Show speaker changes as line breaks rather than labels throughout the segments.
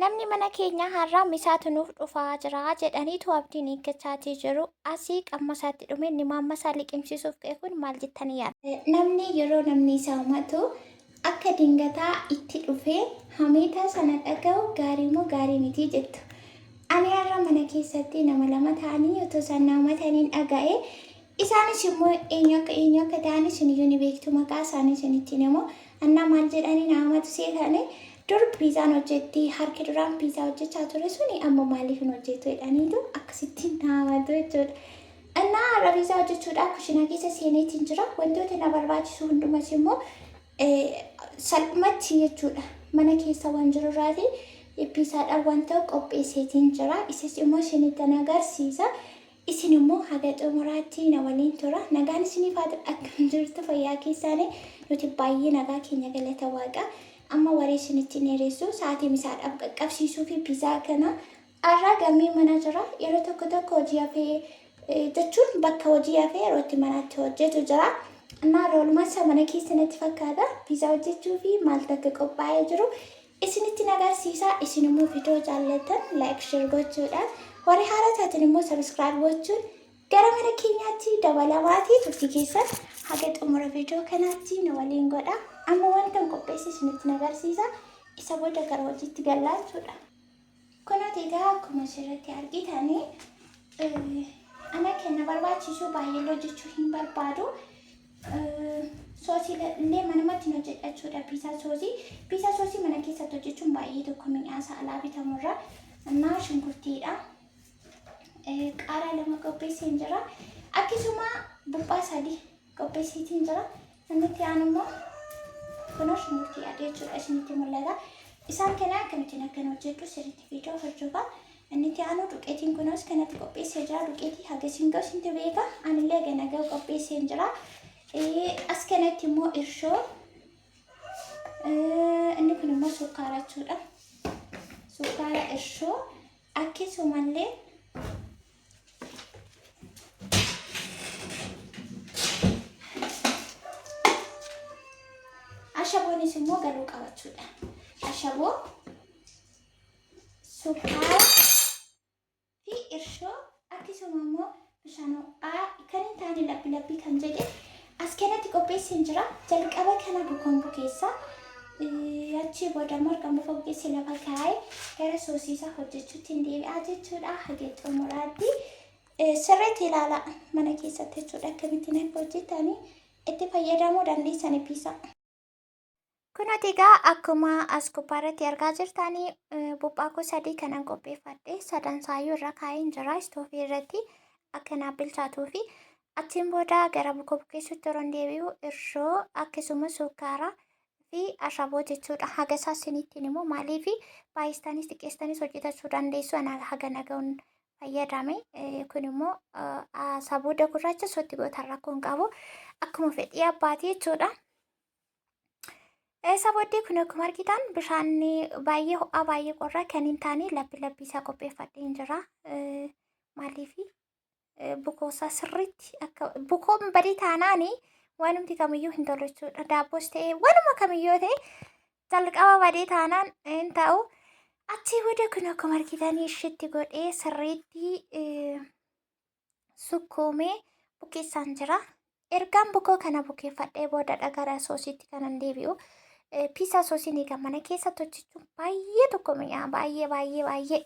Namni mana keenyaa har'aa misaatu nuuf dhufaa jira jedhaniitu abdiin eeggachaatii jiru. Asii qammasaatti dhume inni maammasaa liqimsiisuuf ka'e kun maal jettanii yaaddu? Namni yeroo namni isa himatu akka dingataa itti dhufee hameetaa sana dhaga'u gaarii moo gaarii miti jettu? Ani har'a mana keessatti nama lama ta'anii otoo isaan na himataniin dhaga'e. Isaanis immoo eenyu akka eenyu akka ta'an isiniyyuu ni beektu maqaa isaanii isinitti hin himu. Annaa maal jedhanii na hamatu seetanii dur piizaan hojjetti harki duraan piizaa hojjechaa ture suni amma maaliif hin hojjettu jedhaniitu akkasittiin na hamatu jechuudha. Innaa har'a piizaa hojjechuudhaaf kushinaa keessa seeneetiin jira. Wantoota na barbaachisu hundumas immoo salphumatti jechuudha. Mana keessa waan jirurraati piizaadhaan wanta qopheesseetiin jira. Isas immoo isinittan agarsiisa. Isin immoo haga xumuraatti na waliin tura. Nagaan isiniif haa ta'u. Akkam jirtu fayyaa keessaanii? Nuti baay'ee nagaa keenya galata waaqa. Amma waree isinitti hin dheeressu. Sa'aatii misaadhaaf qaqqabsiisuu fi piizaa kana har'a gammee mana jira. Yeroo tokko tokko hojii hafee jechuun bakka hojii hafee yeroo itti manatti hojjetu jira. Innaa har'a oolmaa isaa mana keessa natti fakkaata. Piizaa hojjechuu fi maaltu akka qophaa'ee jiru Isinitti agarsiisa. Isin immoo viidiyoo jaallattan like share gochuudhaan warri haaraa taatan immoo subscribe gochuun gara mana keenyaatti dabalamaatii turtii keessan haga xumura viidiyoo kanaatti nu waliin godha. Amma wanta hin qopheesse isinitti agarsiisa. Isa booda gara hojiitti gallaa jechuudha. Kunooti egaa akkuma asirratti argitanii ana kan na barbaachisu baay'ee hojjechuu hin barbaadu. Soosii illee manumatti hin hojjedha jechuudha. Piizaa soosii. Piizaa soosii mana keessatti hojjechuun baay'ee tokko mi'aasa alaa bitamurra. Innaa shunkurtiidha. Qaaraa lama qopheesseen jira. Akkasuma buphaa sadii qopheessiitiin jira. Inni itti aanu immoo kunoo shunkurtii adii jechuudha isinitti mul'ata. Isaan kana akkamittiin akkan hojjedhu sirriitti viidiyoo hordofaa. Inni itti aanu duqeetiin kunoos kanatti qopheessee jira. Duqeetii haga isin ga'u isintu beeka. Anillee haga na ga'u qopheesseen jira. As kanatti immoo irshoo. Inni kun immoo sukkaara jechuudha. Sukkaara irshoo akkasumallee ashaboonis immoo galuu qabachuudha. Ashaboo sukkaara fi irshoo akkasuma immoo bishaan ho'aa kan hin taane labbi labbii kan jedhe as kanatti qopheesseen jira. Jalqaba kana bukoon bukeessa. Achii booda immoo erga muka bukeesse lafa kaa'ee gara soosii isaa hojjechuutti hin deebi'aa jechuudha. Haga xumuraatti sirriitti ilaala mana keessatti jechuudha. Akkamittiin akka hojjetanii itti fayyadamuu dandeessani piisaa. Kunoti egaa akkuma as gubbaarratti argaa jirtanii buphaa koo sadii kanan qopheeffadhe sadan saayyuu irra kaa'een jira istoofii irratti akka naaf bilchaatuu fi achiin booda gara bukoo bukeessuutti yeroon deebi'u irshoo akkasumas sukkaara fi ashaboo jechuudha. Haga isaa isinittiin immoo maaliif baay'istanis xiqqeessanis hojjetachuu dandeessu ana haga naga'uun fayyadame. Kun immoo sabuuda gurraacha sotti gootan rakkoon qabu akkuma fedhii abbaatii jechuudha. Isa booddee kun akkuma argitan bishaan baay'ee ho'aa baay'ee qorraa kan hin taane labbi labbii isaa qopheeffadheen jira. Maaliif bukoo isaa sirriitti akka bukoon badii taanaan waanumti kamiyyuu hin tolu jechuudha. Daabboos ta'e waanuma kamiyyuu ta'e jalqaba badii taanaan hin ta'u. Achii booda kun akkuma argitanii ishitti godhee sirriitti sukkuumee bukeessaan jira. Ergaan bukoo kana bukeeffadhee boodadha gara soosiitti kanan deebi'u. Piizaa soosiin egaa mana keessatti hojjechuun baay'ee tokko mi'aa baay'ee baay'ee baay'ee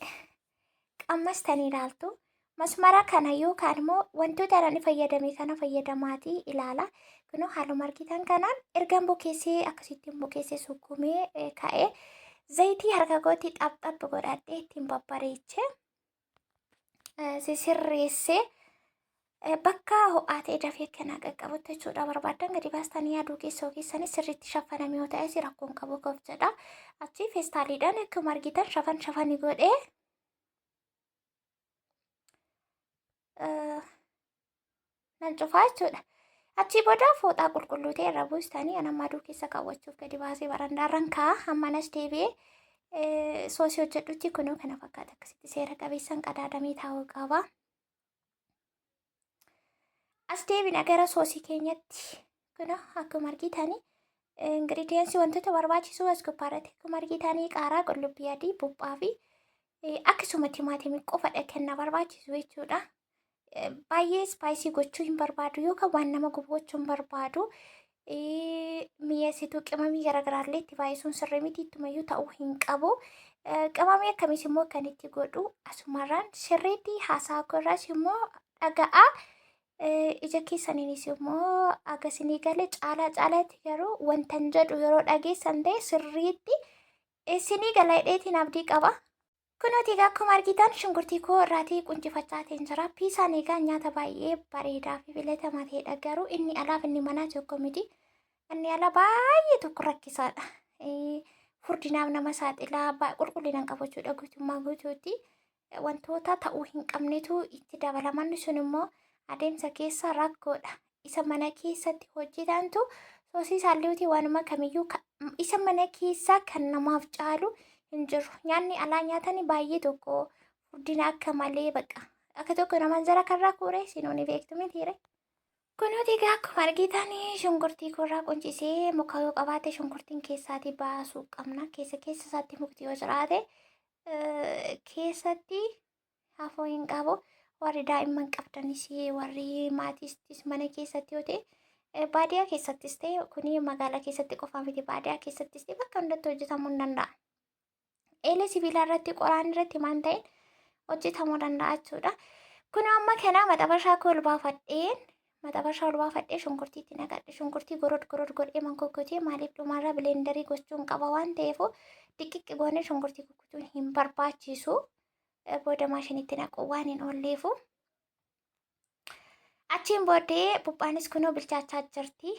qammastanii ilaaltu. Masmara kana yookaan immoo wantoota ani fayyadame kana fayyadamaatii ilaala. Kunoo haaluma argitan kanaan ergan bukeessee akkasittiin bukeessee sukkuumee ka'ee zayitii harka kootti xapxaph godhadhee ittiin babbareechee sisirreessee bakka ho'aa ta'e dafee akka naa qaqqabutti jechuudha barbaaddan gadi baastanii aduu keessa ogeessanis sirriitti shaffaname yoo ta'es rakkoon qabu koof jedha. Achi feestaaliidhaan akkuma argitan shafan shafanii godhee nan cufaa jechuudha. Achii booda fooxaa qulqulluu ta'e irra buustanii an amma aduu keessa kaawwachuuf gadi baasee barandaarran kaa'a. Amma anas deebi'ee soosii hojjedhutti kunoo kana fakkaata akkasitti seera qabeessan qadaadamee taa'uu qaba. As deebina gara soosii keenyatti kunoo akkuma argitanii Ingredientsii wantoota barbaachisoo as gubbaarratti akkuma argitanii qaaraa, qullubbii adii, buphaa fi akkasuma timaatimii qofadha kan na barbaachisu jechuudha. Baay'ee spicy gochuu hin barbaadu yookaan waan nama gubu gochuu hin barbaadu. Mi'eessituu qimamii garaagaraallee itti baay'isuun sirrii miti, ittumayyuu ta'uu hin qabu. Qimamii akkamiis immoo kan itti godhu asumarraan sirriitti haasaa irraas immoo dhaga'aa. Ija keessaniinis immoo agasinii galee caalaa caalaatti garuu wantan jedhu yeroo dhageessan ta'e sirriitti isinii gala hidheetiin abdii qaba. Kunuuti egaa akkuma argitan shunkurtii koo irraatii quncifachaatiin jira. Piisaan egaa nyaata baay'ee bareedaa fi filatamaa ta'edha. Garuu inni alaaf inni manaa tokko miti. Inni alaa baay'ee tokko rakkisaadha. Furdinaaf nama saaxilaa, qulqullina hin qabu jechuudha guutummaa guutuutti. Wantoota ta'uu hin qabnetu itti dabalaman, sun immoo adeemsa keessa rakkoodha. Isa mana keessatti hojjetantu soosii isaalleetii waanuma kamiyyuu isa mana keessaa kan namaaf caalu hin jiru. Nyaanni alaa nyaatanii baay'ee tokko furdina akka malee baqa. Akka tokko naman jara karraa kuure isinuu ni beektu mitiire. Kunuuti egaa akkuma argitan shunkurtii korraa quncisee, muka yoo qabaate shunkurtiin keessaatii baasuu qabna. Keessa keessa isaatti mukti yoo jiraate keessatti hafuu hin qabu. Warri daa'imman qabdanis, warri maatiistis mana keessatti yoo ta'e, baadiyyaa keessattis ta'e, kuni magaalaa keessatti qofaa miti, baadiyyaa keessattis ta'e bakka hundatti hojjetamuu hin danda'a. Eelee sibiilaa irratti, qoraan irratti maan ta'in hojjetamuu danda'a jechuudha. Kun amma kana maxabashaa koo ol baafadheen, maxabashaa ol baafadhee shunkurtiitti naqadhe. Shunkurtii gorod gorod godhee man kukkutee, maaliif dhumarra blenderii gochuun qaba waan ta'eef diqiqqi goonee shunkurtii kukkutuun hin barbaachisu. Booda maashinitti naquu waan hin oolleefu. Achiin booddee buphaanis kunoo bilchaachaa jirti.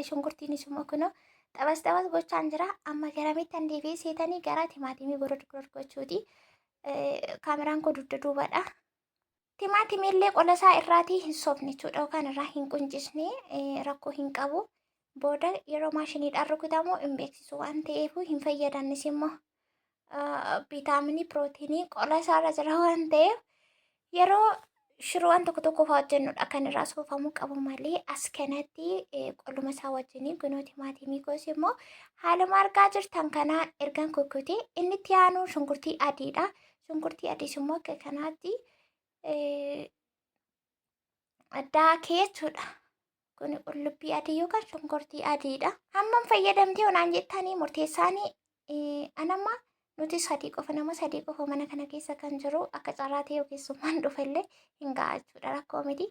Shunkurtiinis immoo kunoo xabas xabas gochaan jira. Amma garamitti an deebi'ee seetanii gara timaatimii gorod gorod gochuuti. Kaameraan koo dugda duubadha. Timaatimii illee qola isaa irraatii hin soofne jechuudha yookaan irraa hin quncisne, rakkoo hin qabu. Booda yeroo maashiniidhaan rukutamu hin beeksisu waan ta'eef hin fayyadannis immoo. Viitaaminii, pirootiinii qola isaarra jira waan ta'eef yeroo shiroowwan tokko tokko fa'aa hojjennudha kan irraa soofamuu qabu malee as kanatti qoluma isaa wajjiniin. Kunoo timaatimii koos immoo haaluma argaa jirtan kanaan ergan kukkutee inni itti aanu shunkurtii adiidha. Shunkurtii adiis immoo akka kanaatti daakee jechuudha. Kun qullubbii adii yookaan shunkurtii adiidha. Hammam fayyadamtee onaan jettanii murteessaanii anamma nuti sadii qofa, nama sadii qofa mana kana keessa kan jiru, akka carraa ta'e keessummaan dhufellee hin ga'a jechuudha, rakkoo miti.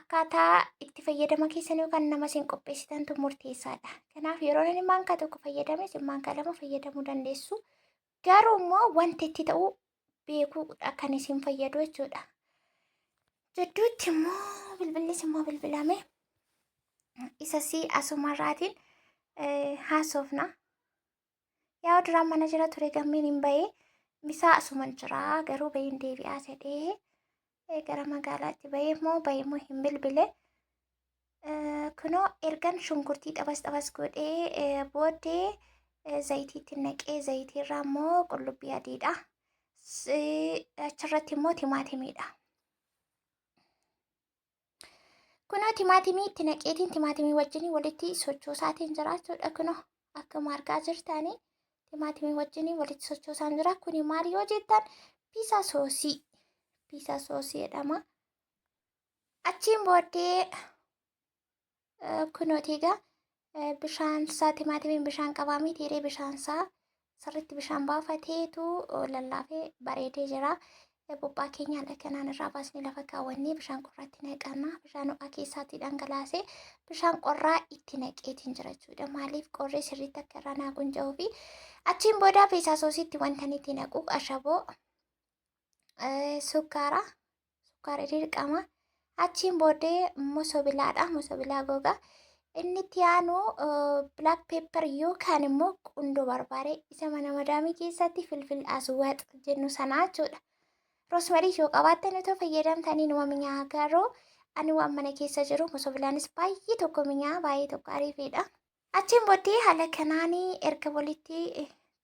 Akkaataa itti fayyadama keessan yookaan nama isin qopheessitantu murteessaadha. Kanaaf yeroo inni maankaa tokko fayyadame isin maankaa lama fayyadamuu dandeessu. Garuu immoo wanti itti ta'u beekuudha kan isin fayyadu jechuudha. Jidduutti immoo bilbillis immoo bilbilame, isas asumarraatiin haasofna. Yaa duraan mana jira ture, gammeen hin bahee misaa asuman jira, garuu baheen deebi'aa jedhee gara magaalaatti bahee immoo bahee immoo hin bilbile. Kunoo ergan shunkurtii xabas xabas godhee booddee zayitiitti naqee, zayitiirraa immoo qullubbii adiidha. Achirratti immoo timaatimiidha. Kunoo timaatimii itti naqeetiin timaatimii wajjin walitti sochoosaatiin jira jechuudha. Kunoo akkuma argaa jirtanii timaatimii wajjin walitti sochoosaan jira. Kuni maal yoo jettan pizza sauce. Pizza sauce jedhama. Achiin booddee kunooti egaa bishaan isaa, timaatimiin bishaan qabaa miti, bishaan isaa sirriitti bishaan baafateetu lallaafee bareedee jira. Buphaa keenya haala kanaan irraa baasnee lafa kaawwannee bishaan qorraatti naqanna. Bishaan ho'aa keessaatti dhangalaasee bishaan qorraa itti naqeetiin jira jechuudha. Maaliif qorree sirriitti akka irraa naa qunca'uu fi achiin booda pizza sauceitti wanta inni itti naqu ashaboo, sukkaara, sukkaara dirqama. Achiin booddee mosobilaadha. Mosobilaa gogaa. Inni itti aanu black pepper yookaan immoo qundoo barbaade, isa mana madaamii keessatti فلفل أسود jennu sanaa jechuudha. Rosemary yoo qabaattan otoo fayyadamtanii numa mi'aawa, garuu ani waan mana keessa jiru mosobilaanis baay'ee tokko mi'aawa, baay'ee tokko ariifidha. Achiin booddee haala kanaan erga walitti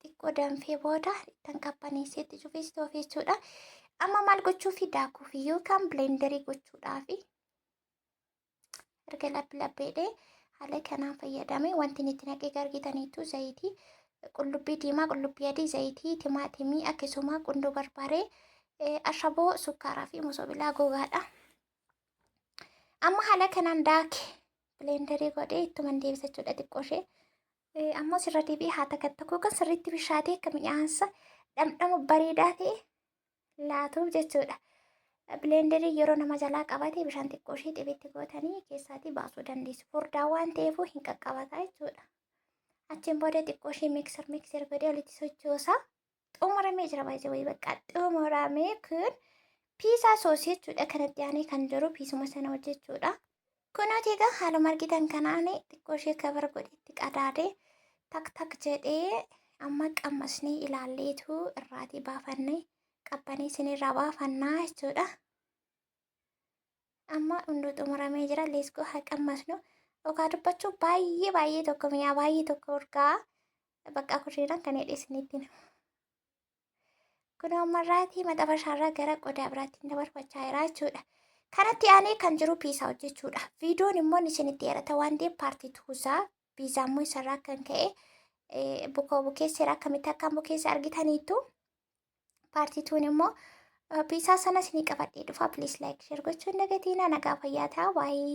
xiqqoo danfee booda ittiin qabbaneessee itti cufee toofee jechuudha. Amma maal gochuufi? Daakuufi yookaan blenderii gochuudhaafi. Erga labbi labbeedhee haala Haala kanaan fayyadame wanti inni itti naqee argitaniitu zayitii, qullubbii diimaa, qullubbii adii, zayitii, timaatimii, akkasuma qundoo barbaree, ashaboo, sukkaaraa fi mosobilaa gogaadha. Amma haala kanaan daake blenderii godhee ittuman deebisa jechuudha xiqqoo ishee. Ammoo sirra deebi'ee haa takka kan sirriitti bishaatee akka mi'aansa dhamdhama bareedaa ta'e laatuuf jechuudha. Blenderii yeroo nama jalaa qabate bishaan xiqqoo ishee xibitti gootanii keessaatii baasuu dandeessu. Furdaa waan ta'eef hin qaqqabata jechuudha. Achiin booda xiqqoo ishee mixer mixer godhee walitti sochoosa. Xumuramee jira, baay'ee wayii bakka xumuramee. Kun pizza sauceii jechuudha. Kanatti aanee kan jiru piisuma sana hojjechuudha. Kunooti egaa haaluma argitan kanaan xiqqoo ishee cover godhetti qadaadee tak tak jedhee amma qammasnee ilaalleetu irraatii baafannee qabbanee isinirraa baafannaa jechuudha. Amma hunduu xumuramee jira. Let's go, haa qammasnu. Dhugaa dubbachuu baay'ee baay'ee tokko mi'aa, baay'ee tokko urgaa. Bakka kushiinaan kan hidhe isinitti himu. Kun ammarraatii maxabashaarraa gara qodaa biraatti dabarfachaa jira jechuudha. Kanatti aanee kan jiru piizaa hojjechuudha. Viidiyoon immoo isinitti dheerata waan ta'eef part twosaa piizaa immoo isarraa kan ka'e bukoo bukeesseera, akkamitti akkaan bukeessa argitaniittu. Part twon immoo piizaa sana isinii qabadhee dhufa. Please like, share gochuun dagatiina. Nagaa fayyaa ta'a. Baay'ee.